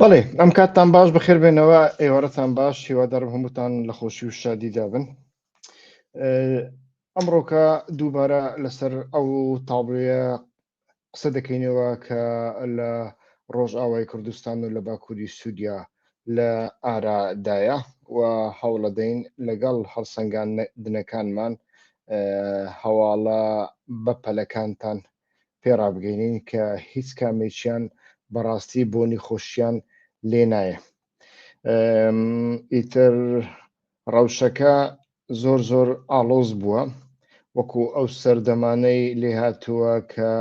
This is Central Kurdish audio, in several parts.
بەڵێ ئەم کاتتان باش بەخێر بێنەوە ئێوارەتان باش هیوادارم هەمووتان لە خۆشی و شادیدا بن ئەمڕۆکە دووبارە لەسەر ئەو تابلۆیە قسە دەکەینەوە کە لە ڕۆژئاوای کوردستان و لە باکووری سووریا لە ئارادایە و هەوڵەدەین لەگەڵ هەڵسەنگاندنەکانمان هەواڵە بەپەلەکانتان پێ ڕابگەینین کە هیچ کامێکیان بەڕاستی بۆنی خۆشیان لێ نایە. ئیتر ڕەوشەکە زۆر زۆر ئاڵۆز بووە وەکو ئەو سەردەمانەی لێهاتووە کە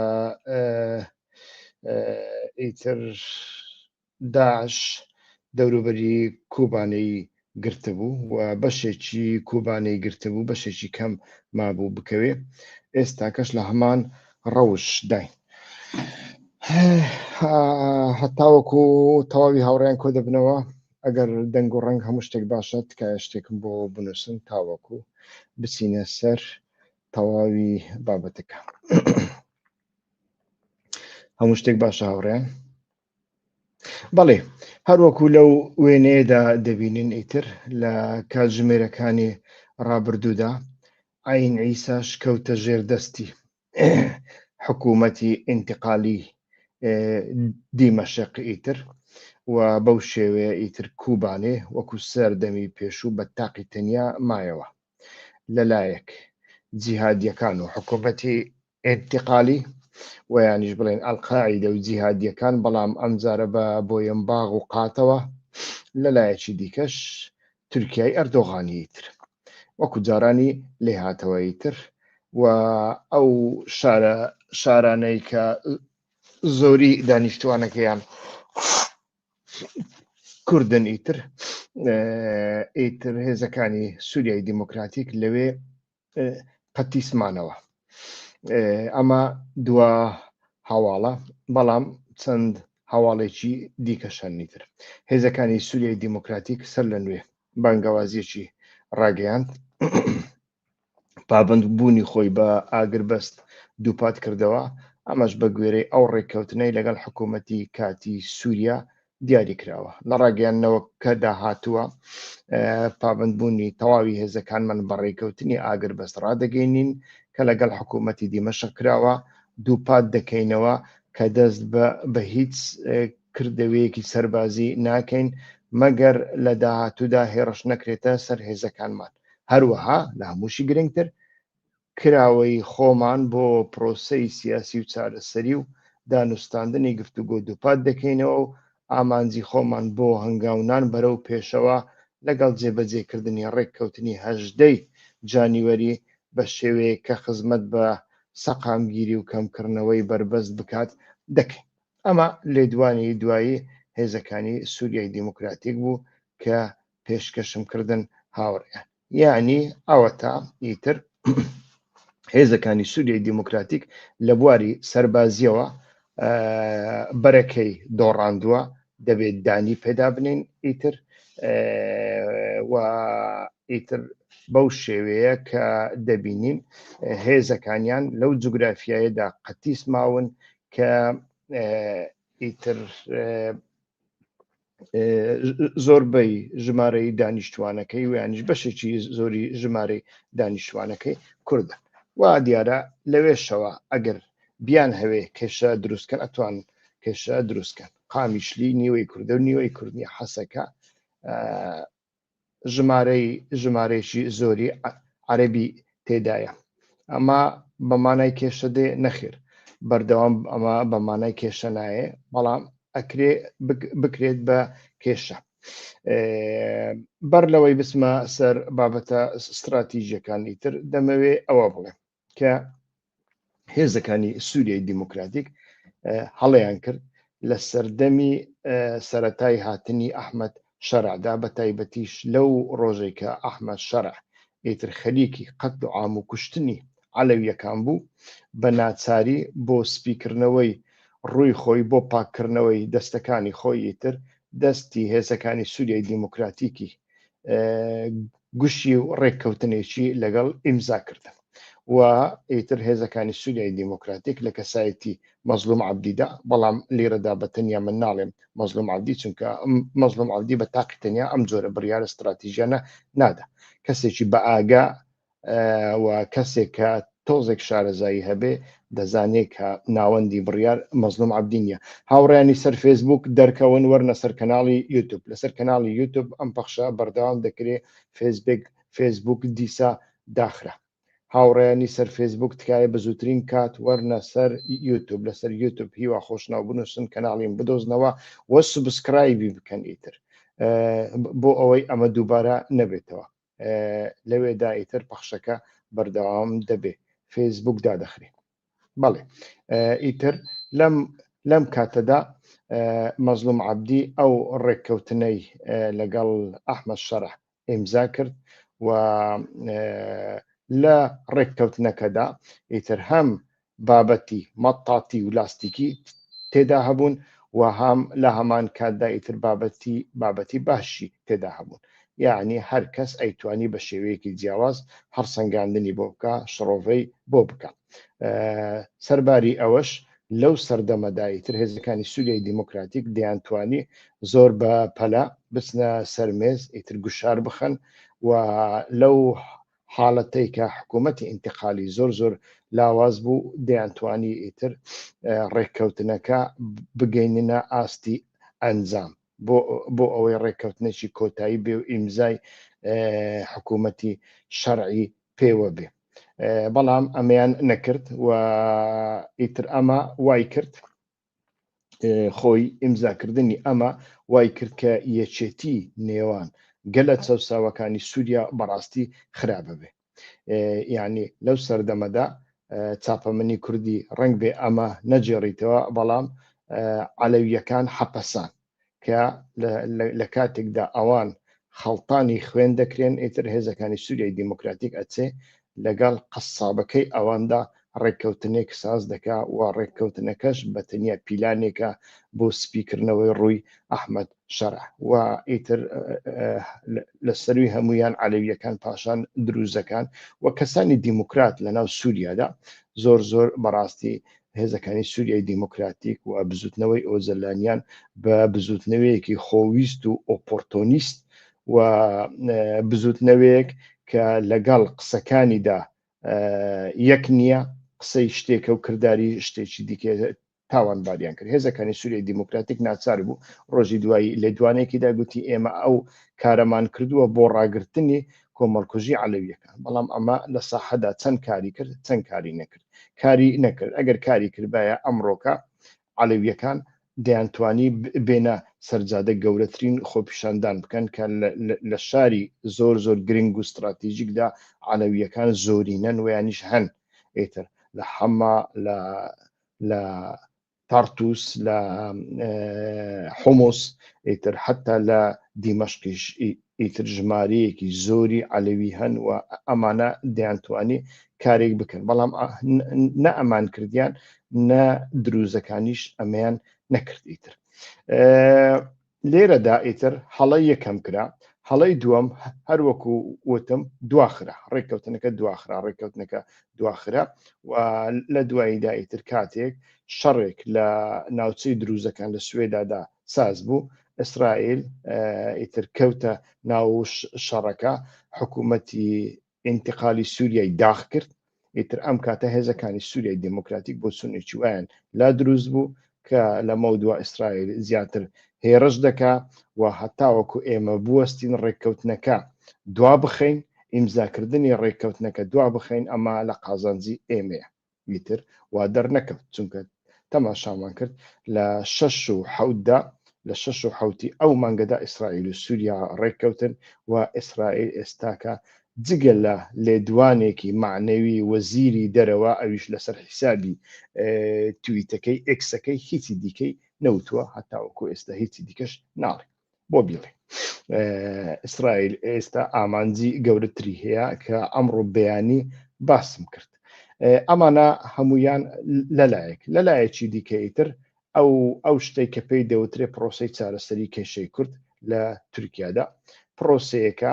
ئیتر داعش دەوروبەری کوبانێی گرتبوو و بەشێکی کوبانێی گرتبوو، بەشێکی کەم مابوو بکەوێ، ئێستاکەش لە هەمان ڕەوشداین. هەتاوەکو تەواوی هاوڕێیان کۆ دەبنەوە، ئەگەر دەنگ و ڕەنگ هەموو شتێک باشە تکایە شتێکم بۆ بنووسن تاوەکو بچینە سەر تەواوی بابەتەکە. هەموو شتێک باشە هاوڕێیان؟ بەڵێ هەروەکو لەو وێنەیەدا دەبینین ئیتر لە کاتژمێرەکانی ڕابردوودا عین عیساش کەوتە ژێر دەستی حکوومەتی ئینتقالی دیمەشق ئیتر و بەو شێوەیە ئیتر کوبانێ وەکو سەردەمی پێشوو بە تاقی تەنیا مایەوە لەلایەک جیهادیەکان و حکوومەتی ئینتقالی و یانیش بڵێن ئەلقاعیدە و جیهادیەکان بەڵام ئەمجارە بە بۆیەمباغ و قاتەوە لەلایەکی دیکەش تورکیای ئەردۆغانی تر وەکو جارانی لێهاتەوەی تر و ئەو شارە شارانەی کە زۆری دانیشتوانەکەیان کوردن ئیتر ئیتر هێزەکانی سووریای دیموکراتیک لەوێ قەتیسمانەوە ئەمە دوا هەواڵە بەڵام چەند هەواڵێکی دیکەشەنی تر هێزەکانی سووریای دیموکراتیک سەر لە نوێ بانگەوازیەکی ڕاگەیاند پابەند بوونی خۆی بە ئاگربەست دووپات کردەوە ئەمەش بە گوێرەی ئەو ڕێککەوتنەی لەگەڵ حکوومەتی کاتی سووریا دیاری کراوە. لە ڕاگەیاندنەوەکەدا هاتووە، پابەندبوونی تەواوی هێزەکانمان بە ڕێککەوتنی ئاگربەست ڕادەگەینین کە لەگەڵ حکوومەتی دیمەشق کراوە، دووپات دەکەینەوە کە دەست بە هیچ کردەوەیەکی سەربازی ناکەین مەگەر لە داهاتوودا هێڕش نەکرێتە سەر هێزەکانمان. هەروەها لە هەمووشی گرنگتر کراوەیی خۆمان بۆ پرۆسەی سیاسی و چارەسەری و دانوستاندنی گفتوگۆ دووپات دەکەینەوە و ئامانجی خۆمان بۆ هەنگاونان بەرەو پێشەوە لەگەڵ جێبەجێکردنی ڕێککەوتنی 18 ی جانیوەری بە شێوەیەک کە خزمەت بە سەقامگیری و کەمکردنەوەی بەربەست بکات دەکەین. ئەمە لێدوانی دوایی هێزەکانی سوریای دیموکراتیک بوو کە پێشکەشم کردن هاوڕێیان. یەعنی ئەوەتا ئیتر هێزەکانی سووریای دیموکراتیک لە بواری سەربازیەوە بەرەکەی دۆڕاندووە دەبێت دانی پێدا بنین ئیتر و ئیتر بەو شێوەیە کە دەبینین هێزەکانیان لەو جوگرافیایەدا قەتیس ماون کە ئیتر زۆربەی ژمارەی دانیشتوانەکەی و یانیش بەشێکی زۆری ژمارەی دانیشتوانەکەی کوردن و دیارە لەوێشەوە ئەگەر بیان هەوێ کێشە دروستکەن ئەتوان کێشە دروستکەن قامیشلی نیوەی کوردە و نیوەی کوردنی حەسەکە ژمارەی ژمارەیەکی زۆری عەرەبی تێدایە ئەمە بە مانای کێشە دێ نەخێر بەردەوام ئەمە بە مانای کێشە نایە بەڵام ئەکرێ بکرێت بە کێشە بەر لەوەی بچمە سەر بابەتە استراتیژیەکانی تر دەمەوێ ئەوە بڵێم کە هێزەکانی سووریای دیموکراتیک هەڵیان کرد لە سەردەمی سەتای هاتنی ئەحمد شەرعدا بە تایبەتیش لەو ڕۆژێک کە ئەحمد شەرع ئیتر خەریکی قەت و عام و کوشتنی عەلەویەکان بوو بە ناچاری بۆ سپیکردنەوەی ڕووی خۆی بۆ پاککردنەوەی دەستەکانی خۆی ئیتر دەستی هێزەکانی سووریای دیموکراتیکی گوشی و ڕێککەوتنێکی لەگەڵ ئیمزا کردن. و ئیتر هێزەکانی سوریای دیموکراتیک لە کەسایەتی مەزلوم عەبدیدا، بەڵام لیرەدا بە تەنیا من ناڵێم مەزلوم عەبدی، چونکە مەزلوم عەبدی بە تاقی تەنیا ئەم جۆرە بڕیارە ستراتیژیانە نادا. کەسێکی بە ئاگا و کەسێک کە تۆزێک شارەزایی هەبێ دەزانێ کە ناوەندی بڕیار مەزلوم عەبدی نییە. هاوڕێیانی سەر فێسبوک دەرکەون وەرنە سەر کەناڵی یوتوب. لەسەر کەناڵی یوتوب ئەم پەخشە بەردەوام دەکرێ، فێسبێک فێسبوک دیسا داخرا. هاوڕێیانی سەر فێسبوک تکایە بە زووترین کات وەرنە سەر یوتوب. لەسەر یوتوب هیوا خۆشناو بنووسن کەناڵیم بدۆزنەوە و subscribe ی بکەن ئیتر بۆ ئەوەی ئەمە دووبارە نەبێتەوە. لەوێدا ئیتر پەخشەکە بەردەوام دەبێ، فەیسبوک دادەخرێ. بەڵێ ئیتر لەم لەم کاتەدا مەزلوم عەبدی ئەو ڕێککەوتنەی لەگەڵ ئەحمەد شەرع ئیمزا کرد و لە ڕێککەوتنەکەدا ئیتر هەم بابەتی مەتاتی و لاستیکی تێدا هەبوون و هەم لە هەمان کاتدا ئیتر بابەتی بابەتی باشی تێدا هەبوون. یەعنی هەر کەس ئەیتوانی بە شێوەیەکی جیاواز هەڵسەنگاندنی بۆ بکا، شڕۆڤەی بۆ بکا. سەرباری ئەوەش لەو سەردەمەدا ئیتر هێزەکانی سوریای دیموکراتیک دەیانتوانی زۆر بە پەلە بچنە سەر مێز، ئیتر گوشار بخەن و لەو حاڵەتەی کە حکوومەتی ئینتقالی زۆر زۆر لاواز بوو دەیانتوانی ئیتر ڕێککەوتنەکە بگەیننە ئاستی ئەنجام بۆ ئەوەی ڕێککەوتنێکی کۆتایی بێ و ئیمزای حکوومەتی شەرعی پێوە بێ، بەڵام ئەمەیان نەکرد و ئیتر ئەمە وای کرد خۆی ئیمزاکردنی ئەمە وای کرد کە یەکێتی نێوان گەلە چەوساوەکانی سووریا بەڕاستی خراپە بێ. یعنی لەو سەردەمەدا چاپەمەنی کوردی ڕنگ بێ ئەمە نەجێڕیتەوە، بەڵام عەلەویەکان حەپەسان کە لە کاتێکدا ئەوان خەڵتانی خوێن دەکرێن، ئیتر هێزەکانی سووریای دیموکراتیک ئەچێ لەگەڵ قەسابەکەی ئەواندا ڕێککەوتنێک ساز دەکا و ڕێککەوتنەکەش بە تەنیا پیلانێکە بۆ سپیکردنەوەی ڕووی ئەحمەد شەرع و ئیتر لە سەروی هەمویان عەلەویەکان، پاشان دروزەکان و کەسانی دیموکرات لە ناو سووریادا. زۆر زۆر بەڕاستی هێزەکانی سووریای دیموکراتیک و بزوتنەوەی ئۆجەلانیان بە بزوتنەوەیەکی خۆویست و ئۆپۆرتۆنیست و بزوتنەوەیەک کە لەگەڵ قسەکانیدا یەک نییە، قسەی شتێکە و کرداری شتێکی دیکە، تاوانباریان کرد. هێزەکانی سووریای دیموکراتیک ناچار بوو ڕۆژی دوایی لێدوانێکیدا گوتی ئێمە ئەو کارەمان کردووە بۆ ڕاگرتنی کۆمەڵکوژی عەلەویەکان، بەڵام ئەمە لە ساحەدا چەند کاری کرد چەند کاری نەکرد؟ کاری نەکرد. ئەگەر کاری کردبایە ئەمڕۆکە عەلەویەکان دەیانتوانی بێنە سەرجادە گەورەترین خۆپیشاندان بکەن کە لە شاری زۆر زۆر گرنگ و ستراتیژیکدا عەلەویەکان زۆرینەن ویانیش هەن، ئیتر لە حەما، لە تارتوس، لە حومس، ئیتر حتا لە دیمەشقیش ئیتر ژمارەیەکی زۆری عەلەوی هەن و ئەمانە دەیانتوانی کارێک بکەن، بەڵام نە ئەمان کردیان نە دروزەکانیش ئەمەیان نەکرد. ئیتر لێرەدا ئیتر هەڵەی یەکەم کرا. هەڵەی دووەم هەروەکو وتم دواخرا ڕێککەوتنەکە، دواخرا ڕێککەوتنەکە دواخرا و لە دواییدا ئیتر کاتێک شەڕێک لە ناوچەی دروزەکان لە سوێدادا ساز بوو، ئیسرائیل ئیتر کەوتە ناو شەڕەکە، حکوومەتی ئینتقالی سووریای داخ کرد. ئیتر ئەم کاتە هێزەکانی سووریای دێموکراتیک بۆچوونێکی وایان لا دروست بوو کە لەمەودوا ئیسرائیل زیاتر هێڕش دەکا و هەتاوەکو ئێمە بوەستین ڕێککەوتنەکە دوا بخەین، ئیمزاکردنی ڕێککەوتنەکە دوا بخەین، ئەمە لە قازانجی ئێمەیە. ئیتر وا دەرنەکەوت، چونکە تەماشامان کرد لە شەش و حەوتدا، لە شەش و حەوتی ئەو مانگەدا ئیسرائیل و سووریا ڕێککەوتن و ئیسرائیل ئێستاکە جگە لە لێدوانێکی مەعنەوی وەزیری دەرەوە، ئەویش لەسەر حیسابی تویتەکەی ئێکسەکەی، هیچی دیکەی نەوتووە، هەتاوەکو ئێستا هیچی دیکەش ناڵێ. بۆ بیڵێ ئیسرائیل ئێستا ئامانجی گەورەتری هەیە کە ئەمڕۆ بەیانی باسم کرد. ئەمانە هەمویان لەلایەک، لەلایەکی دیکە ئیتر ئەو شتێک کە پێی دەوترێ پرۆسەی چارەسەری کێشەی کورد لە تورکیادا، پرۆسەیەکە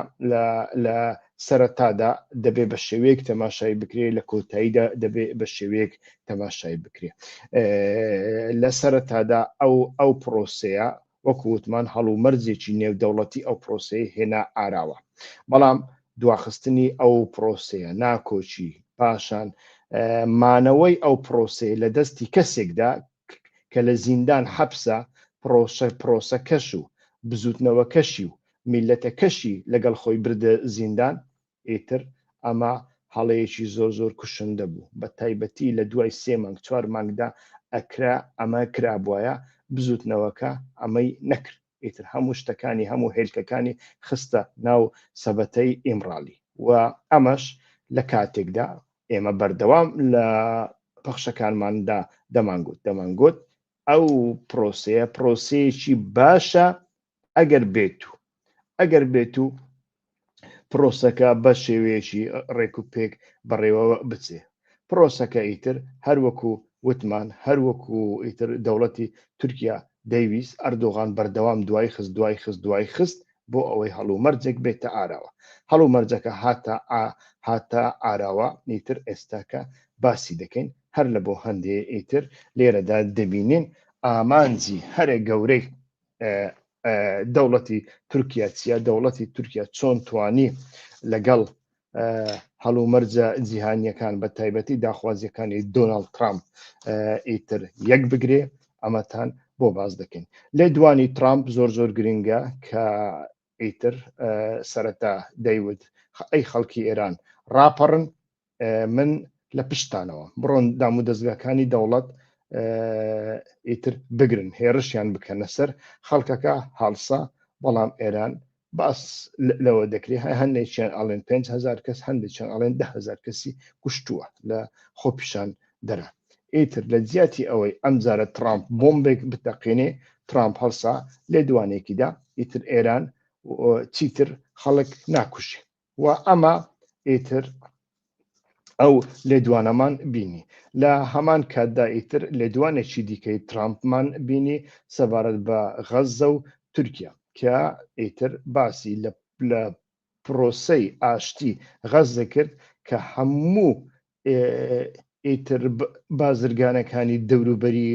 لە سەرەتادا دەبێ بە شێوەیەک تەماشای بکرێ، لە کۆتاییدا دەبێ بە شێوەیەک تەماشای بکرێ. لە سەرەتادا ئەو ئەو پرۆسەیە وەکو وتمان هەڵومەرجێکی نێودەوڵەتی ئەو پرۆسەیە هێنا ئاراوە، بەڵام دواخستنی ئەو پرۆسەیە، ناکۆکی، پاشان مانەوەی ئەو پرۆسەیە لە دەستی کەسێکدا کە لە زیندان حەپسە، پرۆسە پرۆسەکەش و بزوتنەوەکەشی و میللەتەکەشی لەگەڵ خۆی بردە زیندان، ئیتر ئەمە هەڵەیەکی زۆر زۆر کوشندە بوو، بە تایبەتی لە دوای سێ مانگ چوار مانگدا ئەکرا ئەمە کرابوایە، بزوتنەوەکە ئەمەی نەکرد، ئیتر هەموو شتەکانی هەموو هێلکەکانی خستە ناو سەبەتەی ئیمڕالی و ئەمەش لە کاتێکدا ئێمە بەردەوام لە پەخشەکانماندا دەمانگوت دەمانگوت ئەو پرۆسەیە پرۆسەیەکی باشە ئەگەر بێتو ئەگەر بێتو پرۆسەکە بە شێوەیەکی ڕێک و پێک بەڕێوە بچێ پرۆسەکە ئیتر هەروەکو وتمان هەروەکو ئیتر دەوڵەتی تورکیا دەیویست ئەردۆغان بەردەوام دوای خست دوای خست دوای خست بۆ ئەوەی هەڵومەرجێک بێتە ئاراوە هەڵومەرجەکە هاتە هاتە ئاراوە ئیتر ئێستاکە باسی دەکەین هەر لە بۆ هەندێ ئیتر لێرەدا دەبینین ئامانجی هەرە گەورەی دەوڵەتی تورکیا چییە دەوڵەتی تورکیا چۆن توانی لەگەڵ هەڵومەرجە جیهانیەکان بە تایبەتی داخوازیەکانی دۆناڵد ترامپ ئیتر یەک بگرێ ئەمەتان بۆ باز دەکەین لێدوانی ترامپ زۆر زۆر گرنگە کە ئیتر سەرەتا دەیوت ئەی خەڵکی ئێران ڕاپەڕن من لە پشتانەوە بڕۆن دام و دەستگاکانی دەوڵەت ئیتر بگرن هێرشیان بکەنە سەر خەڵکەکە هەڵسا بەڵام ئێران باس لەوە دەکرێت هەندێکیان ئەڵێن 5هزار کەس هەندێکیان ئەڵێن دههزار کەسی کوشتووە لە خۆپیشان دەرە ئیتر لە جیاتی ئەوەی ئەمجارە ترامپ بۆمبێک بتەقێنێ ترامپ هەڵسا لێدوانێکیدا ئیتر ئێران چیتر خەڵک ناکوژێ و ئەمە ئیتر ئەو لێدوانەمان بینی لە هەمان کاتدا ئیتر لێدوانێکی دیکەی ترامپمان بینی سەبارەت بە غەززە و تورکیا کە ئیتر باسی لە پرۆسەی ئاشتی غەززە کرد کە هەموو ئیتر بازرگانەکانی دەوروبەری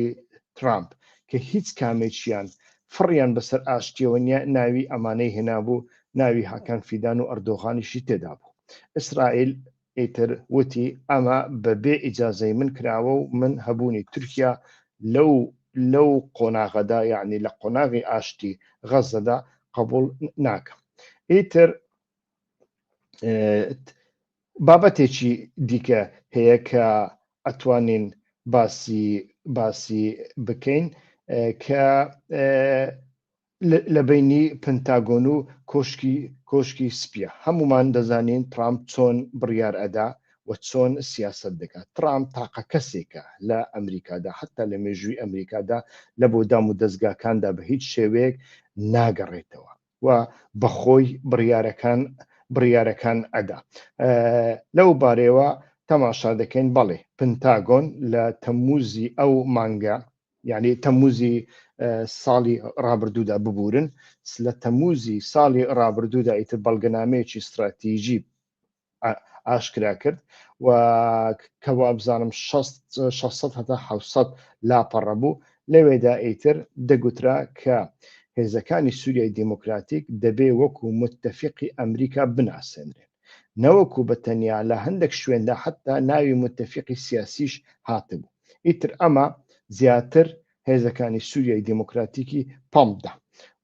ترامپ کە هیچ کامێکیان فڕیان بەسەر ئاشتیەوە نیە ناوی ئەمانەی هێنابوو ناوی هاکان فیدان و ئەردۆغانیشی تێدا بوو ئیسرائیل ئیتر وتی ئەمە بەبێ ئیجازەی من کراوە و من هەبوونی تورکیا لەو لەو قۆناغەدا یعنی لە قۆناغی ئاشتی غەزەدا قبول ناکەم ئیتر بابەتێکی دیکە هەیە کە ئەتوانین باسی باسی بکەین کە لە بینی پنتاگۆن و کۆشکی کۆشکی سپیە هەمومان دەزانین ترامپ چۆن بڕیار ئەدا و چۆن سیاست دەکات ترامپ تاقە کەسێکە لە ئەمریکادا حتا لە مێژووی ئەمریکادا لە بۆ دام و دەستگاکاندا بە هیچ شێوەیەک ناگەڕێتەوە و بەخۆی بڕیارەکان بڕیارەکان ئەدا لەو بارەیەوە تەماشا دەکەین بەڵێ پنتاگۆن لە تەمموزی ئەو مانگە یعنی تەمموزی ساڵی ڕابردوودا ببورن لە تەمموزی ساڵی ڕابردوودا ئیتر بەڵگەنامەیەکی استراتیژی ئاشکرا کرد و کە وابزانم 600 هەتا 700 لاپەڕە بوو لەوێدا ئیتر دەگوترا کە هێزەکانی سووریای دیموکراتیک دەبێ وەکو متتەفیقی ئەمریکا بناسێنرێن نەوەکو بە تەنیا لە هەندێک شوێندا حتا ناوی متتەفیقی سیاسیش هاتبوو ئیتر ئەمە زیاتر هێزەکانی سووریای دێموکراتیکی پەمپ دا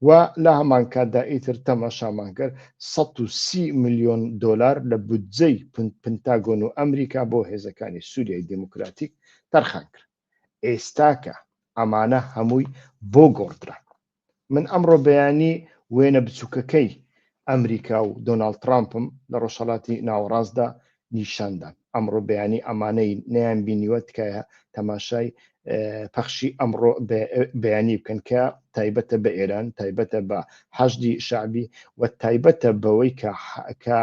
و لە هەمان کاتدا ئیتر تەماشامان کرد 130 ملیۆن دۆلار لە بودجەی پنتاگۆن و ئەمریکا بۆ هێزەکانی سووریای دێموکراتیک تەرخان کرد. ئێستاکە ئەمانە هەمووی بۆ گۆڕدران. من ئەمڕۆ بەیانی وێنە بچووکەکەی ئەمریکا و دۆناڵد ترامپم لە ڕۆژهەڵاتی ناوەڕاستدا نیشاندان ئەمڕۆ بەیانی ئەمانەی نەیان بینیوە تکایە تەماشای پەخشی ئەمڕۆ بەیانی بکەن کە تایبەتە بە ئێران تایبەتە بە حەشدی شعبی و تایبەتە بەوەی کە کە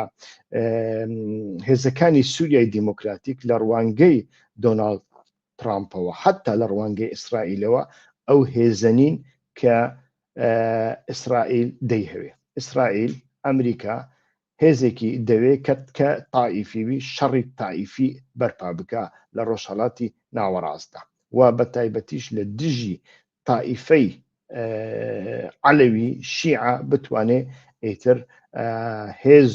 هێزەکانی سووریای دیموکراتیک لە ڕوانگەی دۆناڵد ترامپەوە حتا لە ڕوانگەی ئیسرائیلەوە ئەو هێزە نین کە ئیسرائیل دەیهەوێ ئیسرائیل ئەمریکا هێزێکی دەوێ کە کە تائیفی بی شەڕی تائیفی بەرپا بکا لە ڕۆژهەڵاتی ناوەڕاستدا و بە تایبەتیش لە دژی تائیفەی عەلەوی شیعە بتوانێ ئیتر هێز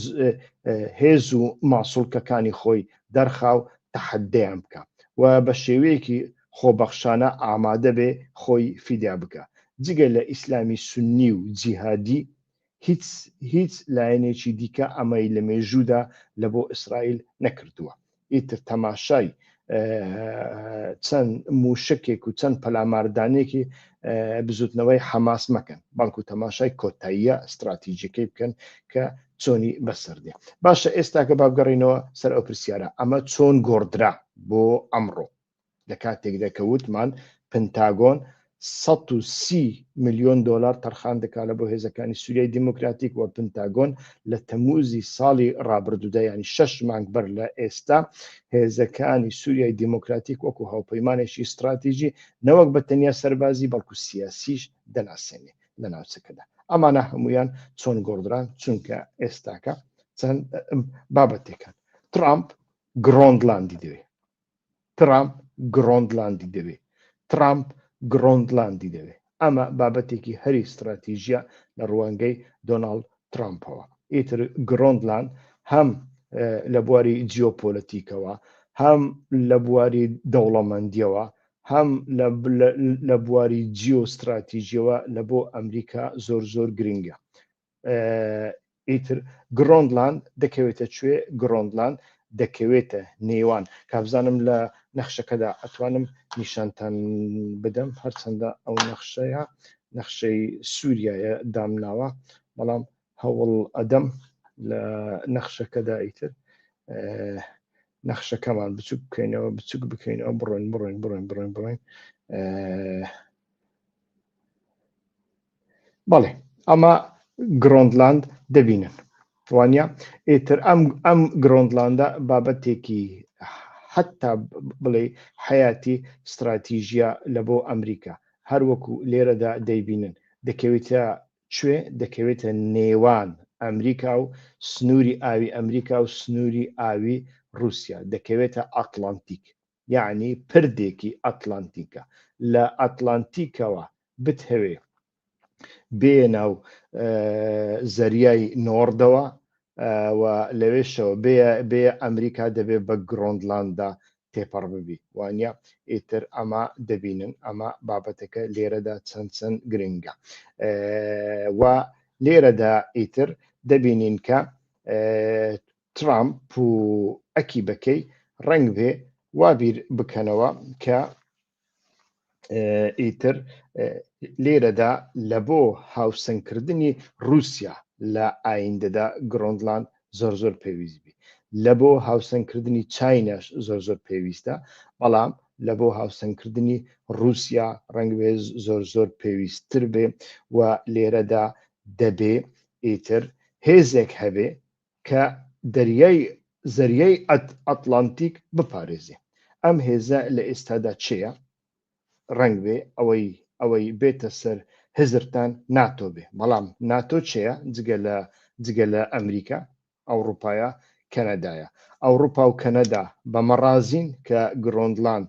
هێز و ماسوڵکەکانی خۆی دەرخا و تەحەددیان بکا و بە شێوەیەکی خۆبەخشانە ئامادە بێ خۆی فیدیا بکا. جگە لە ئیسلامی سوننی و جیهادی هیچ هیچ لایەنێکی دیکە ئەمەی لە مێژوودا لە بۆ ئیسرائیل نەکردووە. ئیتر تەماشای چەند موشکێک و چەند پەلاماردانێکی بزوتنەوەی حەماس مەکەن، بەڵکو تەماشای کۆتاییە ستراتیجیەکەی بکەن کە چۆنی بەسەر دێ. باشە ئێستاکە با بگەڕێینەوە سەر ئەو پرسیارە، ئەمە چۆن گۆڕدرا بۆ ئەمڕۆ؟ لە کاتێکدا کە وتمان پنتاگۆن 130 ملیۆن دۆلار تەرخان دەکات لە بۆ هێزەکانی سوریای دیموکراتیک و پنتاگۆن لە تەموزی ساڵی ڕابردوودا یانی شەش مانگ بەر لە ئێستا هێزەکانی سوریای دیموکراتیک وەکو هاوپەیمانێکی ستراتیژی نەوەک بە تەنیا سەربازی بەڵکو سیاسیش دەناسێنێ لە ناوچەکەدا. ئەمانە هەمویان چۆن گۆڕدران؟ چونکە ئێستاکە چەند بابەتێکان ترامپ گرۆندلاندی دەوێ. ترامپ گرۆندلاندی دەوێ. ترامپ گرۆندلاندی دەوێ. ئەمە بابەتێکی هەری ستراتیژیە لە ڕوانگەی دۆناڵد ترامپەوە. ئیتر گرۆندلاند هەم لە بواری جیۆپۆلەتیکەوە، هەم لە بواری دەوڵەمەندیەوە، هەم لە بواری جیۆستراتیژیەوە لە بۆ ئەمریکا زۆر زۆر گرنگە. ئیتر گرۆندلاند دەکەوێتە کوێ؟ گرۆندلاند دەکەوێتە نێوان کابزانم لە نەخشەکەدا ئەتوانم نیشانتان بدەم هەرچەندە ئەو نەخشەیە نەخشەی سووریایە دامناوە بەڵام هەوڵ ئەدەم لە نەخشەکەدا ئیتر نەخشەکەمان بچوک بکەینەوە بچوک بکەینەوە بڕۆین بڕۆین بڕۆین بڕۆین بڕۆین بەڵێ ئەمە گرۆندلاند دەبینن وانە ئیتر ئەم ئەم گرۆندلاندە بابەتێکی حتا بڵێ حیاتی استراتیژیە لە بۆ ئەمریکا هەروەکو لێرەدا دەیبینن دەکەوێتە کوێ دەکەوێتە نێوان ئەمریکا و سنووری ئاوی ئەمریکا و سنووری ئاوی رووسیا دەکەوێتە ئەتلانتیک یەعنی پردێکی ئەتلانتیکە لە ئەتلانتیکەوە بتهەوێ بێیە ناو زەریای نۆڕدەوە و لەوێشەوە بێ ئەمریکا دەبێ بە گرۆندلاندا تێپەڕ ببی وانە ئیتر ئەمە دەبینن ئەمە بابەتەکە لێرەدا چەند چەند گرنگە و لێرەدا ئیتر دەبینین کە ترامپ و ئەکیبەکەی ڕەنگ بێ وا بیر بکەنەوە کە ئیتر لێرەدا لە بۆ هاوسەنگکردنی رووسیا لە ئایندەدا گرۆندلاند زۆر زۆر پێویست بی لە بۆ هاوسەنگکردنی چیناش زۆر زۆر پێویستە بەڵام لە بۆ هاوسەنگکردنی رووسیا ڕەنگ بێ زۆر زۆر پێویستتر بێ و لێرەدا دەبێ ئیتر هێزێک هەبێ کە دەریای زەریای ئەتلانتیک بپارێزێ. ئەم هێزە لە ئێستادا چێیە؟ ڕەنگ بێ ئەوەی ئەوەی بێتە سەر هزرتان ناتۆ بێ، بەڵام ناتۆ چێیە جگە لە جگە لە ئەمریکا؟ ئەوڕوپایە، کەنەدایە. ئەوڕوپا و کەنەدا بەمە ڕازین کە گرۆندلاند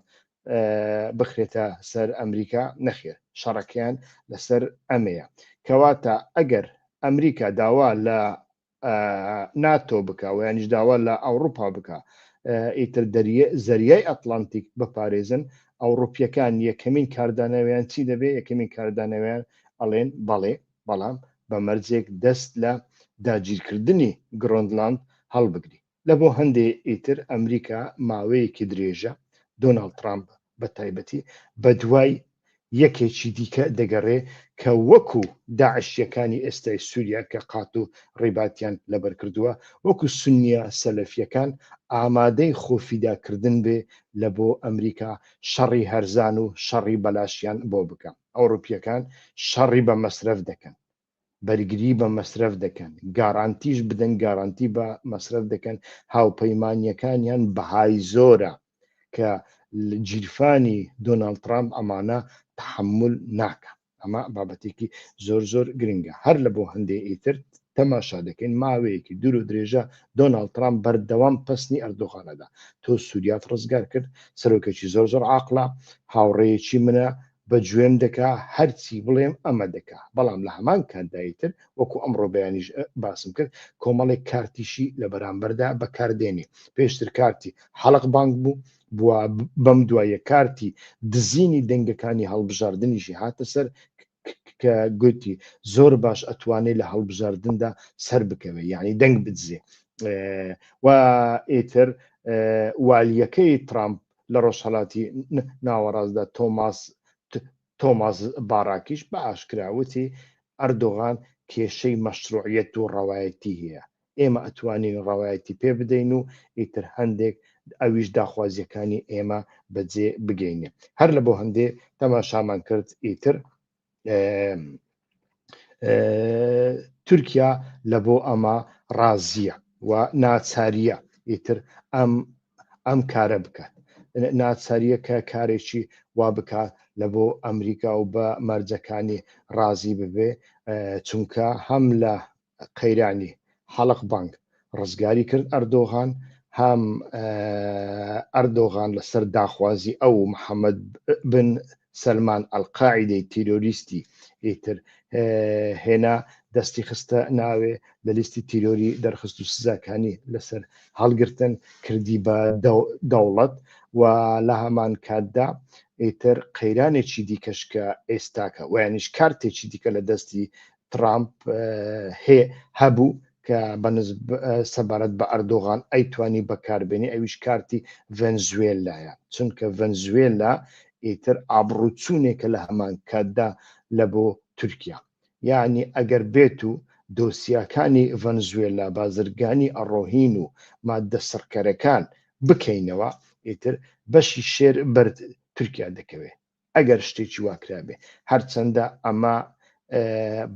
بخرێتە سەر ئەمریکا؟ نەخێر، شەڕەکەیان لەسەر ئەمەیە. کەواتە ئەگەر ئەمریکا داوا لە ناتۆ بکا و یانیش داوا لە ئەوروپا بکا ئیتر زەریای ئەتلانتیک بپارێزن، ئەوروپیەکان یەکەمین کاردانەوەیان چی دەبێ؟ یەکەمین کاردانەوەیان ئەڵێن بەڵێ، بەڵام بە مەرجێک دەست لە داگیرکردنی گرۆندلاند هەڵبگری. لە بۆ هەندێ ئیتر ئەمریکا ماوەیەکی درێژە، دۆناڵد ترامپ بە تایبەتی، بە دوای یەکێکی دیکە دەگەڕێ کە وەکو داعشییەکانی ئێستای سوریا کە قات و ڕیباتیان لەبەر کردووە، وەکو سوننیە سەلەفییەکان ئامادەی خۆفیداکردن بێ لە بۆ ئەمریکا شەڕی هەرزان و شەڕی بەلاشیان بۆ بکا. ئەوڕوپییەکان شەڕی بە مەسرەف دەکەن. بەرگری بە مەسرەف دەکەن، گارانتیش بدەن گارانتی بە مەسرەف دەکەن، هاوپەیمانییەکانیان بەهای زۆرە کە گیرفانی دۆناڵد ترامپ ئەمانە تەحەمول ناکا. ئەمە بابەتێکی زۆر زۆر گرنگە. هەر لە بۆ هەندێ ئیتر تەماشا دەکەین ماوەیەکی دوور و درێژە دۆناڵد ترامپ بەردەوام پەسنی ئەردۆغانەدا تۆ سووریات ڕزگار کرد سەرۆکێکی زۆر زۆر عاقڵە هاوڕێیەکی منە بە گوێم دەکا هەرچی بڵێم ئەمە دەکا بەڵام لە هەمان کاتدا ئیتر وەکو ئەمڕۆ بەیانیش باسم کرد کۆمەڵێک کارتیشی لە بەرامبەردا بەکاردێنێ پێشتر کارتی حەڵق بانک بوو بووە بەم دوایە کارتی دزینی دەنگەکانی هەڵبژاردنیشی هاتە سەر کە گوتی زۆر باش ئەتوانێت لە هەڵبژاردندا سەر بکەوێت یعنی دەنگ بدزێ و ئیتر والیەکەی ترامپ لە ڕۆژهەلاتی ناوەڕاستدا تۆماس تۆماس باراکیش بە ئاشکرا وتی ئەردۆغان کێشەی مەشروعیەت و ڕەوایەتی هەیە ئێمە ئەتوانین ڕەوایەتی پێ بدەین و ئیتر هەندێک ئەویش داخوازیەکانی ئێمە بەجێ بگەینێ هەر لە بۆ هەندێ تەماشامان کرد ئیتر تورکیا لە بۆ ئەمە ڕازیە و ناچاریە ئیتر ئەم ئەم کارە بکات ناچاریە کە کارێکی وا بکات لە بۆ ئەمریکا و بە مەرجەکانی ڕازی ببێ چونکە هەم لە قەیرانی حەڵق بانک ڕزگاری کرد ئەردۆغان، هەم ئەردۆغان لەسەر داخوازی ئەو محەمەد بن سەلمان ئەلقاعیدەی تیرۆریستی ئیتر هێنا دەستی خستە ناوێ لە لیستی تیرۆری دەرخست و سزاکانی لەسەر هەڵگرتن کردی بە دەوڵەت و لە هەمان کاتدا ئیتر قەیرانێکی دیکەش کە ئێستاکە ویانیش کارتێکی دیکە لە دەستی ترامپ هێ هەبوو کە سەبارەت بە ئەردۆغان ئەیتوانی بەکاربێنی ئەویش کارتی ڤەنزوێلایە چونکە ڤەنزوێلا ئیتر ئابڕووچوونێکە لە هەمان کاتدا لە بۆ تورکیا یعنی ئەگەر بێت و دۆسیاکانی ڤەنزوێلا بازرگانی ئەڕۆهین و ماددە سڕکەرەکان بکەینەوە ئیتر بەشی شێر بەر تورکیا دەکەوێ ئەگەر شتێکی وا کرابێ هەرچەندە ئەمە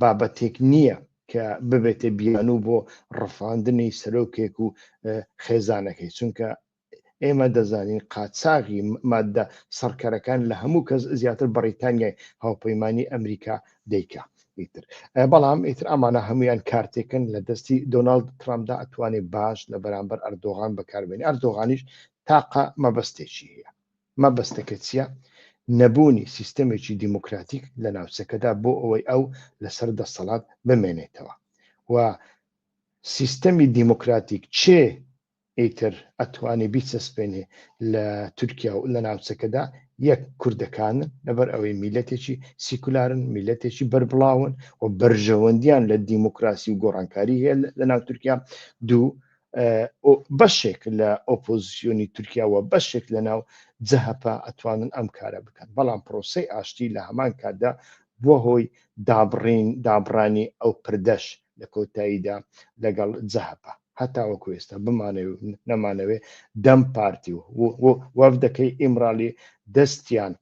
بابەتێک نییە کە ببێتە بیانوو بۆ ڕفاندنی سەرۆکێک و خێزانەکەی چونکە ئێمە دەزانین قاچاغی مادە سڕکەرەکان لە هەموو کەس زیاتر بەڕیتانیای هاوپەیمانی ئەمریکا دەیکا ئیتر بەڵام ئیتر ئەمانە هەمویان کارتێکن لە دەستی دۆناڵد ترامپدا ئەتوانێت باش لە بەرامبەر ئەردۆغان بەکاربێنی ئەردۆغانیش تاقە مەبەستێکی هەیە مەبەستەکە چیە؟ نەبوونی سیستەمێکی دیموکراتیک لە ناوچەکەدا بۆ ئەوەی ئەو لەسەر دەسەڵات بمێنێتەوە و سیستەمی دیموکراتیک چێ ئیتر ئەتوانێ بیچەسپێنێ لە تورکیا و لە ناوچەکەدا یەک کوردەکانن لەبەر ئەوەی میلەتێکی سیکولارن میلەتێکی بەربڵاون و بەرژەوەندیان لە دیموکراسی و گۆڕانکاری هەیە لە ناو تورکیا دوو بەشێک لە ئۆپۆزیسیۆنی تورکیا و بەشێک لە ناو جەهەپە ئەتوانن ئەم کارە بکەن بەڵام پرۆسەی ئاشتی لە هەمان کاتدا بووە هۆی دابڕین دابڕانی ئەو پردەش لە کۆتاییدا لەگەڵ جەهەپە هەتاوەکو ئێستا بمانەوێ و نەمانەوێ دەم پارتی و وەفدەکەی ئیمرالی دەستیان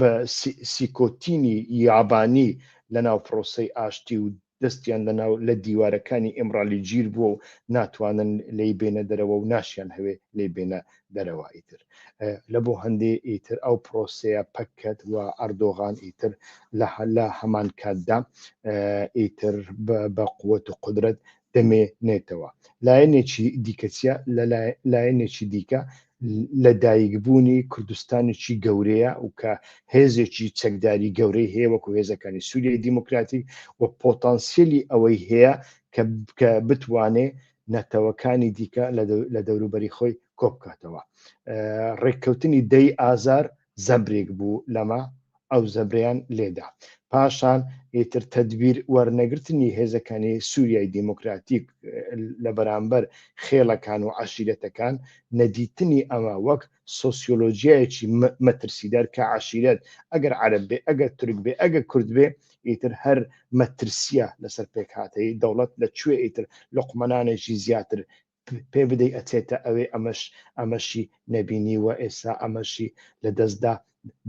بە سیکۆتینی یابانی لەناو پرۆسەی ئاشتی و دەستیان لەناو لە دیوارەکانی ئیمرالی گیر بووە و ناتوانن لێی بێنە دەرەوە و ناشیان هەوێ لێی بێنە دەرەوە ئیتر لە بۆ هەندێ ئیتر ئەو پرۆسەیە پەککەت و ئەردۆغان ئیتر لە هەمان کاتدا ئیتر بە قوت و قدرەت دەمێنێتەوە. لایەنێکی دیکە چیە؟ لە لایەنێکی دیکە لە دایکبوونی کوردستانێکی گەورەیە و کە هێزێکی چەکداری گەورەی هەیە وەکو هێزەکانی سووریای دیموکراتیک و پۆتانسیلی ئەوەی هەیە کە بتوانێ نەتەوەکانی دیکە لە دەوروبەری خۆی کۆبکاتەوە. ڕێککەوتنی دەی ئازار زەبرێک بوو لەمە ئەو زەبرەیان لێدا. پاشان ئیتر تەدبیر وەرنەگرتنی هێزەکانی سوریای دیموکراتیک لە بەرامبەر خێڵەکان و عەشیرەتەکان، نەدیتنی ئەمە وەک سۆسیۆلۆجیایەکی مەترسیدار کە عەشیرەت ئەگەر عەرەب بێ، ئەگەر تورک بێ، ئەگەر کورد بێ ئیتر هەر مەترسیە لەسەر پێکهاتەی دەوڵەت لە کوێ ئیتر لوقمەنانێکی زیاتر پێ بدەی ئەچێتە ئەوێ ئەمەش ئەمەشی نەبینی و ئێستا ئەمەشی لە دەستدا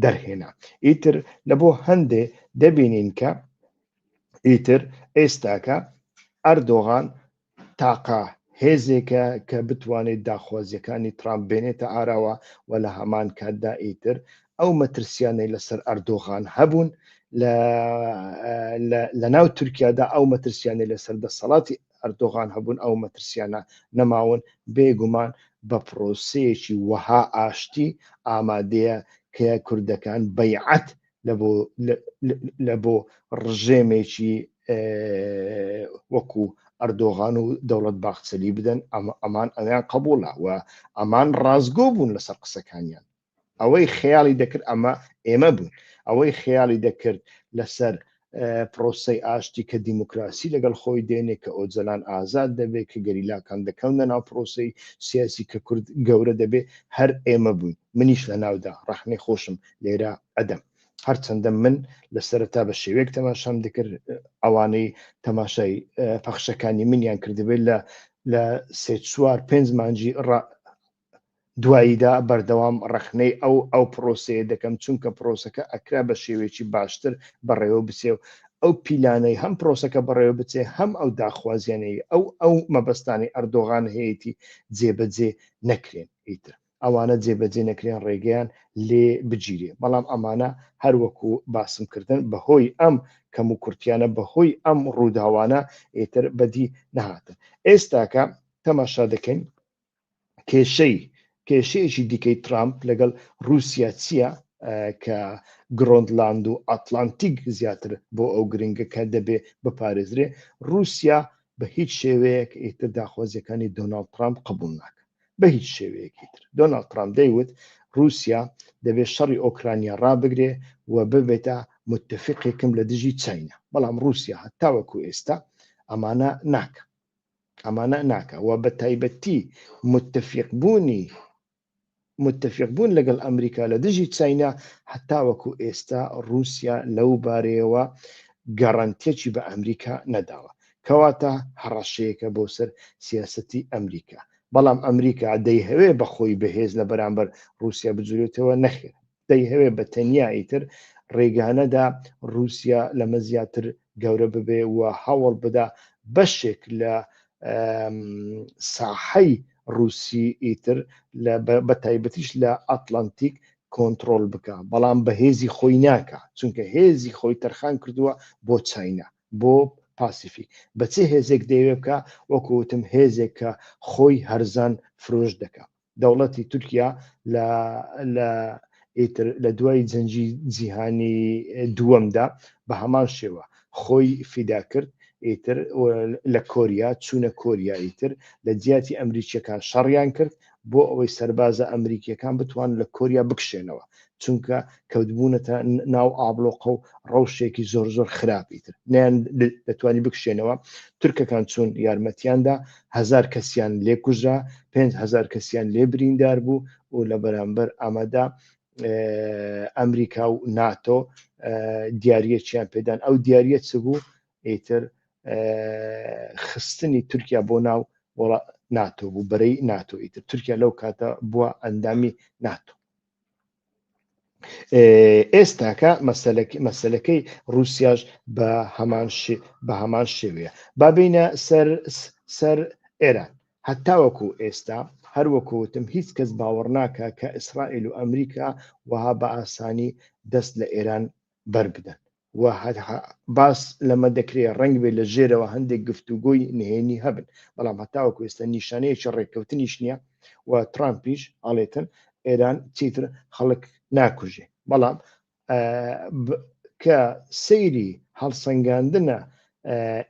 دەرهێنا ئیتر لە بۆ هەندێ دەبینین کە ئیتر ئێستاکە ئەردۆغان تاقە هێزێکە کە بتوانێت داخوازیەکانی ترامپ بێنێتە ئاراوە و لە هەمان کاتدا ئیتر ئەو مەترسیانەی لەسەر ئەردۆغان هەبوون لە ناو تورکیادا ئەو مەترسیانەی لەسەر دەسەڵاتی ئەردۆغان هەبوون ئەو مەترسیانە نەماون بێگومان بە پرۆسەیەکی وەها ئاشتی ئامادەیە کە کوردەکان بەیعەت لە بۆ ڕژێمێکی وەکو ئەردۆغان و دەوڵەت باخچەلی بدەن ئەمان ئەویان قبوڵە و ئەمان ڕاستگۆ بوون لەسەر قسەکانیان ئەوەی خەیاڵی دەکرد ئەمە ئێمە بوون ئەوەی خەیاڵی دەکرد لەسەر پرۆسەی ئاشتی کە دیموکراسی لەگەڵ خۆی دێنێ کە ئۆجەلان ئازاد دەبێت کە گەریلاکان دەکەونە ناو پرۆسەی سیاسی کە کورد گەورە دەبێ هەر ئێمە بووین منیش لە ناودا ڕەخنەی خۆشم لێرە ئەدەم هەرچەندە من لە سەرەتا بە شێوەیەک تەماشام دەکرد ئەوانەی تەماشای پەخشەکانی منیان کردبێت لە لە سێ چوار پێنج مانجی دواییدا بەردەوام ڕەخنەی ئەو ئەو پرۆسەیە دەکەم چونکە پرۆسەکە ئەکرا بە شێوەیەکی باشتر بەڕێوە بچێ و ئەو پیلانەی هەم پرۆسەکە بەڕێوە بچێ هەم ئەو داخوازیانەی ئەو ئەو مەبەستانەی ئەردۆغان هەیەتی جێبەجێ نەکرێن ئیتر ئەوانە جێبەجێ نەکرێن ڕێگەیان لێ بگیرێ بەڵام ئەمانە هەر وەکو باسم کردن بەهۆی ئەم کەم و کورتیانە بەهۆی ئەم ڕووداوانە ئیتر بەدی نەهاتن ئێستاکە تەماشا دەکەین کێشەی کێشەیەکی دیکەی ترامپ لەگەڵ رووسیا چییە کە گرۆندلاند و ئەتلانتیک زیاتر بۆ ئەو گرنگە کە دەبێ بپارێزرێ رووسیا بە هیچ شێوەیەک ئیتر داخوازیەکانی دۆناڵد ترامپ قبول ناکە بە هیچ شێوەیەکی تر دۆناڵد ترامپ دەیوت رووسیا دەبێت شەڕی ئۆکرانیا ڕابگرێ و ببێتە متفقێکم لە دژی چاینا بەڵام رووسیا هەتاوەکو ئێستا ئەمانە ناکە ئەمانە ناکا و بە تایبەتی متفق بوونی متفق بوون لەگەڵ ئەمریکا لە دژی چاینا هەتاوەکو ئێستا رووسیا لەو بارەیەوە گەڕەنتیەکی بە ئەمریکا نەداوە کەواتە هەڕەشەیەکە بۆ سەر سیاسەتی ئەمریکا بەڵام ئەمریکا دەیهەوێ بە خۆی بەهێز لە بەرامبەر رووسیا بجورێتەوە نەخێر دەیهەوێ بە تەنیا ئیتر ڕێگانەدا ڕووسیا لەمە زیاتر گەورە ببێ و هەوڵ بدا بەشێک لە ساحەی ڕووسی ئیتر بە تایبەتیش لە ئەتلەنتیک کۆنتڕۆڵ بکە بەڵام بە هێزی خۆی ناکە چونکە هێزی خۆی تەرخان کردووە بۆ چاینا بۆ پاسیفیک بە چ هێزێک دەیەوێ بکە وەکو وتم هێزێک کە خۆی هەرزان فرۆش دەکا دەوڵەتی تورکیا لە لە ئیتر لە دوای جەنگی جیهانی دووەمدا بە هەمان شێوە خۆی فیدا کرد ئیتر لە کۆریا چوونە کۆریا ئیتر لە جیاتی ئەمریکیەکان شەڕیان کرد بۆ ئەوەی سەربازە ئەمریکیەکان بتوان لە کۆریا بکشێنەوە چونکە کەوتبوونەتە ناو ئابلۆقە و ڕەوشێکی زۆر زۆر خراپی تر نیان دەتوانی بکشێنەوە تورکەکان چوون یارمەتیاندا هەزار کەسیان لێ کوژرا 5هزار کەسیان لێ بریندار بوو و لە بەرامبەر ئامادا ئەمریکا و ناتۆ دیارەکیان پێدان ئەو دیارە چ بوو ئیتر خستنی تورکیا بۆ ناو وڵا ناتۆ بوو بەرەی ناتۆ ئیتر تورکیا لەو کاتە بووە ئەندامی ناتۆ ئێستاکە مەسەلەکەی رووسیاش بە هەمان بە هەمان شێوەیە بابینە سەر سەر ئێران هەتاوەکو ئێستا هەروەکو وتم هیچ کەس باوەڕ ناکە کە ئیسرائیل و ئەمریکا وەها بە ئاسانی دەست لە ئێران بەر بدەن و باس لەمە دەکرێ ڕەنگ بێ لە ژێرەوە هەندێک گفتوگۆی نهێنی هەبن بەڵام هەتاوەکو ئێستا نیشانەیەکی ڕێککەوتنیش نییە و ترامپیش ئاڵێتن ئێران چیتر خەڵک ناکوژێ بەڵام کە سەیری هەڵسەنگاندنە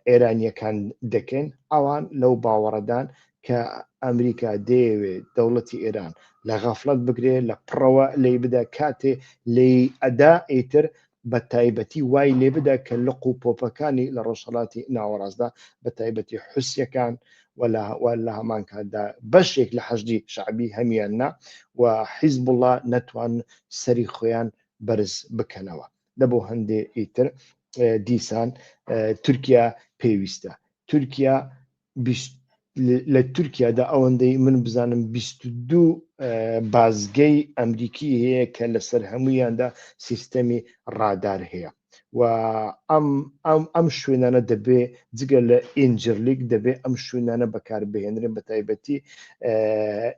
ئێرانیەکان دەکەین ئەوان لەو باوەڕەدان کە ئەمریکا دەیەوێت دەوڵەتی ئێران لە غەفڵەت بگرێ لە پڕەوە لی بدا کاتێ لی ئەدا ئیتر بە تایبەتی وای لێ بدا کە لق و پۆپەکانی لە ڕۆژهەڵاتی ناوەڕاستدا بە تایبەتی حوسیەکان و لە هەمان کاتدا بەشێک لە حەشدی شەعبی هەمیان نا و حیزبوڵا نەتوان سەری خۆیان بەرز بکەنەوە لە بۆ هەندێ ئیتر دیسان تورکیا پێویستە تورکیا لە تورکیادا ئەوەندەی من بزانم 22. بازگەی ئەمریکی هەیە کە لەسەر هەموویاندا سیستەمی ڕادار هەیە و ئەم ئەم ئەم شوێنانە دەبێ جگە لە ئینجرلیک دەبێ ئەم شوێنانە بەکاربهێنرێن بە تایبەتی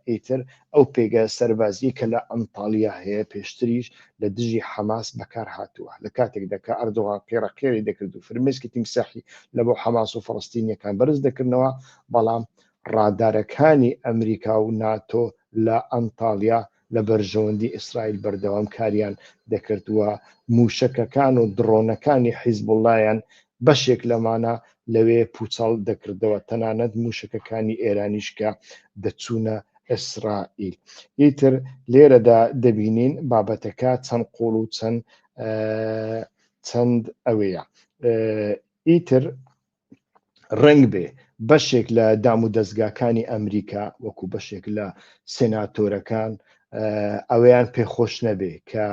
ئیتر ئەو پێگە سەربازیە کە لە ئەنتاڵیا هەیە پێشتریش لە دژی حەماس بەکار هاتووە لە کاتێکدا کە ئەردۆغان قێڕەقێری دەکرد و فرمێسکی تیمساحی لە بۆ حەماس و فەڵەستینیەکان بەرز دەکردنەوە بەڵام ڕادارەکانی ئەمریکا و ناتۆ لە ئەنتاڵیا لە بەرژەوەندی ئیسرائیل بەردەوام کاریان دەکرد و مووشەکەکان و دڕۆنەکانی حیزبوڵڵایان بەشێک لەمانە لەوێ پووچەڵ دەکردەوە، تەنانەت مووشەکەکانی ئێرانیش کە دەچوونە ئیسرائیل. ئیتر لێرەدا دەبینین بابەتەکە چەند قووڵ و چەند چەند ئەوەیە. ئیتر ڕەنگ بێ بەشێک لە دام و دەستگاکانی ئەمریکا وەکو بەشێک لە سێناتۆرەکان ئەوەیان پێخۆش نەبێ کە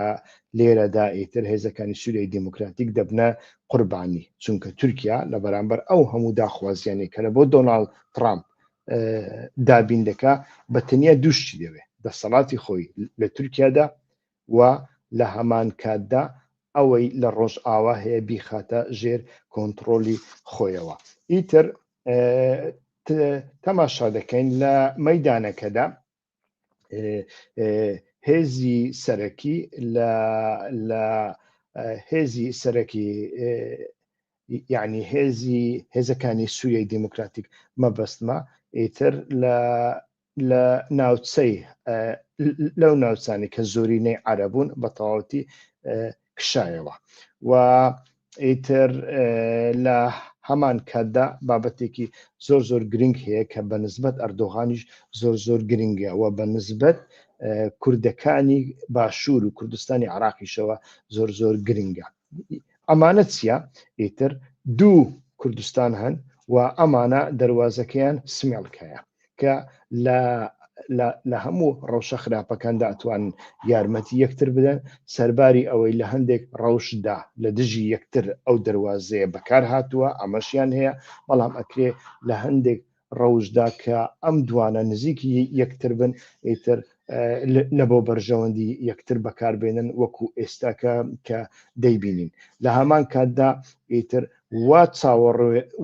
لێرەدا ئیتر هێزەکانی سووریای دیموکراتیک دەبنە قوربانی چونکە تورکیا لە بەرامبەر ئەو هەموو داخوازیانەی کە لە بۆ دۆناڵد ترامپ دابین دەکا بە تەنیا دووشتی دەوێ دەسەڵاتی خۆی لە تورکیادا و لە هەمان کاتدا ئەوەی لە ڕۆژئاوا هەیە بیخاتە ژێر کۆنتڕۆلی خۆیەوە. ئیتر تەماشا دەکەین لە مەیدانەکەدا هێزی سەرەکی لە لە هێزی سەرەکی یعنی هێزی هێزەکانی سووریای دیموکراتیک مەبەستمە ئیتر لە لە ناوچەی لەو ناوچانی کە زۆرینەی عەرەبوون بە تەواوەتی کشایەوە و ئیتر لە هەمان کاتدا بابەتێکی زۆر زۆر گرنگ هەیە کە بە نسبەت ئەردۆغانیش زۆر زۆر گرنگە و بە نسبەت کوردەکانی باشوور و کوردستانی عراقیشەوە زۆر زۆر گرنگە ئەمانە چییە؟ ئیتر دوو کوردستان هەن و ئەمانە دەروازەکەیان سمێڵکەیە کە لە لە هەموو ڕەوشە خراپەکاندا ئەتوانن یارمەتی یەکتر بدەن سەرباری ئەوەی لە هەندێک ڕەوشدا لە دژی یەکتر ئەو دەروازەیە بەکار هاتووە ئەمەشیان هەیە بەڵام ئەکرێ لە هەندێک ڕەوشدا کە ئەم دوانە نزیکی یەکتر بن ئیتر لە بۆ بەرژەوەندی یەکتر بەکاربێنن وەکو ئێستاکە کە دەیبینین لە هەمان کاتدا ئیتر وا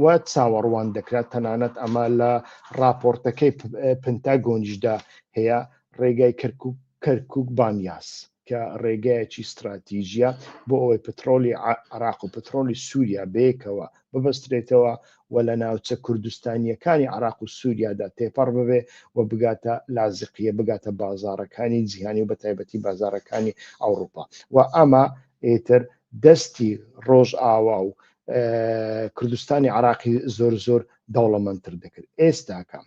وا چاوەڕوان دەکرا تەنانەت ئەمە لە راپۆرتەکەی پنتاگۆنیشدا هەیە ڕێگای کەرکک کەرکک بانیاس کە ڕێگایەکی ستراتیژیە بۆ ئەوەی پترۆلی عراق و پترۆلی سووریا بەیەکەوە ببەسترێتەوە و لە ناوچە کوردستانیەکانی عراق و سووریادا تێپەڕ ببێ و بگاتە لازقیە بگاتە بازارەکانی جیهانی و بە تایبەتی بازارەکانی ئەوروپا و ئەمە ئیتر دەستی ڕۆژئاوا و کوردستانی عراقی زۆر زۆر دەوڵەمەندتر دەکرد ئێستاکە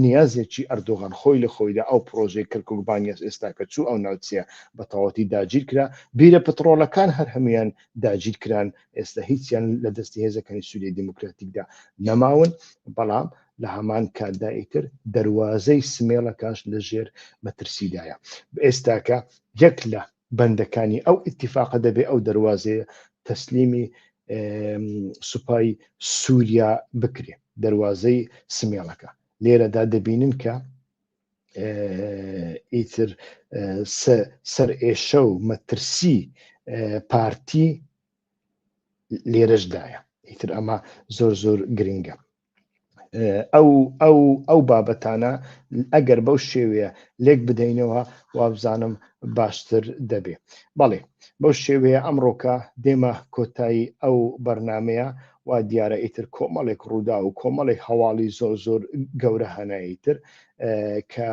نیازێکی ئەردۆغان خۆی لە خۆیدا ئەو پرۆژەی کەرکک بانیاس ئێستاکە چوو ئەو ناوچەیە بە تەواوەتی داگیر کرا بیرە پترۆلەکان هەر هەمویان داگیر کران ئێستا هیچیان لە دەستی هێزەکانی سووریای دیموکراتیکدا نەماون بەڵام لە هەمان کاتدا ئیتر دەروازەی سمێڵەکاش لە ژێر مەترسیدایە ئێستاکە یەک لە بەندەکانی ئەو ئیتیفاقە دەبێ ئەو دەروازەیە تەسلیمی سوپای سووریا بکرێ دەروازەی سمێڵەکە لێرەدا دەبینن کە ئیتر سەر ئێشە و مەترسی پارتی لێرەشدایە ئیتر ئەمە زۆر زۆر گرنگە ئەو ئەو ئەو بابەتانە ئەگەر بەو شێوەیە لێک بدەینەوە وابزانم باشتر دەبێ بەڵێ بەو شێوەیە ئەمڕۆکە دێمە کۆتایی ئەو بەرنمەیە و دیارە ئیتر کۆمەڵێک ڕوودا و کۆمەڵێک هەواڵی زۆر زۆر گەورە هەنە ئیتر کە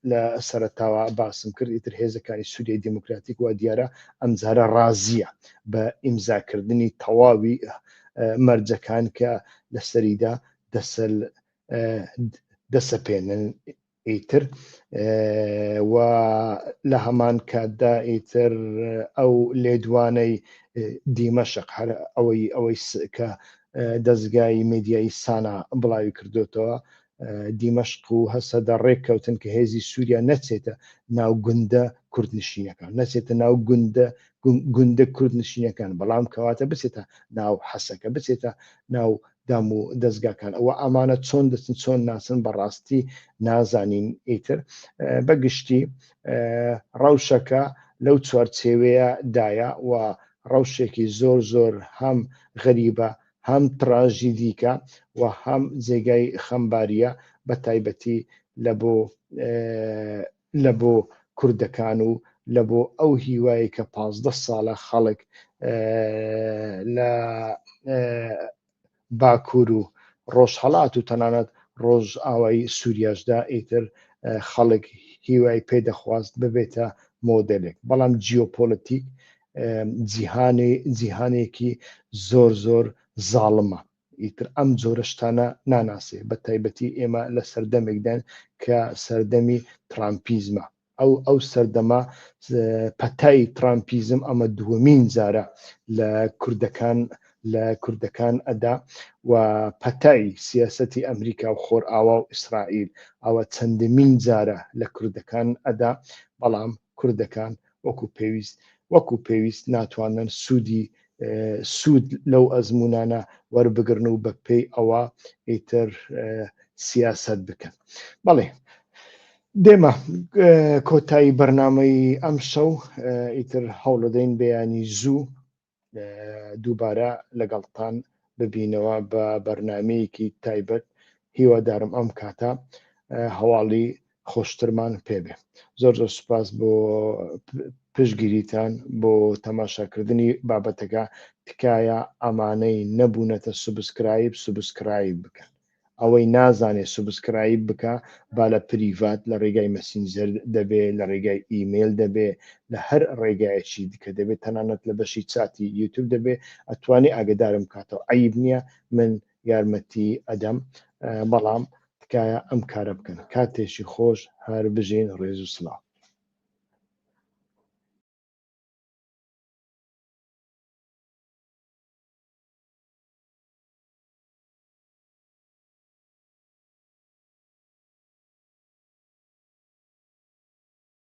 لە سەرەتاوە باسم کرد ئیتر هێزەکانی سووریای دیموکراتیک وا دیارە ئەمجارە ڕازیە بە ئیمزاکردنی تەواوی مەرجەکان کە لەسەریدا دەسەل دەسەپێنن ئیتر و لە هەمان کاتدا ئیتر ئەو لێدوانەی دیمەشق هەر ئەوەی ئەوەی کە دەستگای میدیایی سانا بڵاوی کردوتەوە دیمەشق و هەسەدە ڕێککەوتن کە هێزی سووریا نەچێتە ناو گوندە کوردنشینەکان نەچێتە ناو گوندە گوندە کوردنشینەکان بەڵام کەواتە بچێتە ناو حەسەکە بچێتە ناو دام و دەزگاکان. ئەوە ئەمانە چۆن دەچن چۆن ناچن بەڕاستی نازانین. ئیتر بە گشتی ڕەوشەکە لەو چوارچێوەیە دایە و ڕەوشێکی زۆر زۆر هەم غەریبە هەم تراژیدیکە و هەم جێگای خەمباریە بە تایبەتی لە بۆ لە بۆ کوردەکان و لە بۆ ئەو هیوایەی کە 15 ساڵە خەڵک لە باکوور و ڕۆژهەڵات و تەنانەت ڕۆژئاوای سووریاشدا ئیتر خەڵک هیوای پێدەخواست ببێتە مۆدێلێک، بەڵام جیۆپۆلەتیک جیهانی جیهانێکی زۆر زۆر زاڵمە، ئیتر ئەم جۆرە شتانە ناناسێ، بە تایبەتی ئێمە لە سەردەمێکداین کە سەردەمی ترامپیزمە، ئەو ئەو سەردەمە پەتای ترامپیزم ئەمە دووەمین جارە لە کوردەکان لە کوردەکان ئەدا و پەتای سیاسەتی ئەمریکا و خۆرئاوا و ئیسرائیل ئەوە چەندەمین جارە لە کوردەکان ئەدا، بەڵام کوردەکان وەکو پێویست وەکو پێویست ناتوانن سوودی سوود لەو ئەزمونانە وەربگرن و بە پێی ئەوە ئیتر سیاسەت بکەن. بەڵێ دێمە کۆتایی بەرنامەی ئەمشەو، ئیتر هەوڵەدەین بەیانی زوو دووبارە لەگەڵتان ببینەوە بە بەرنمەیەکی تایبەت. هیوادارم ئەم کاتە هەواڵی خۆشترمان پێبێ. زۆر زۆر سوپاس بۆ پشگیریتان بۆ تەماشاکردنی بابەتەکە. تکایە ئەمانەی نەبوونەتە subscribe subscribe بکەن. ئەوەی نازانێ subscribe بکا با لە private لە ڕێگای Messenger دەبێ، لە ڕێگای ئیمەیل دەبێ، لە هەر ڕێگایەکی دیکە دەبێ، تەنانەت لە بەشی چاتی یوتوب دەبێ، ئەتوانێ ئاگەدارم بکاتەوە، عەیب نییە من یارمەتی ئەدەم، بەڵام تکایە ئەم کارە بکەن. کاتێکی خۆش هەر بژین. ڕێز و سڵاو.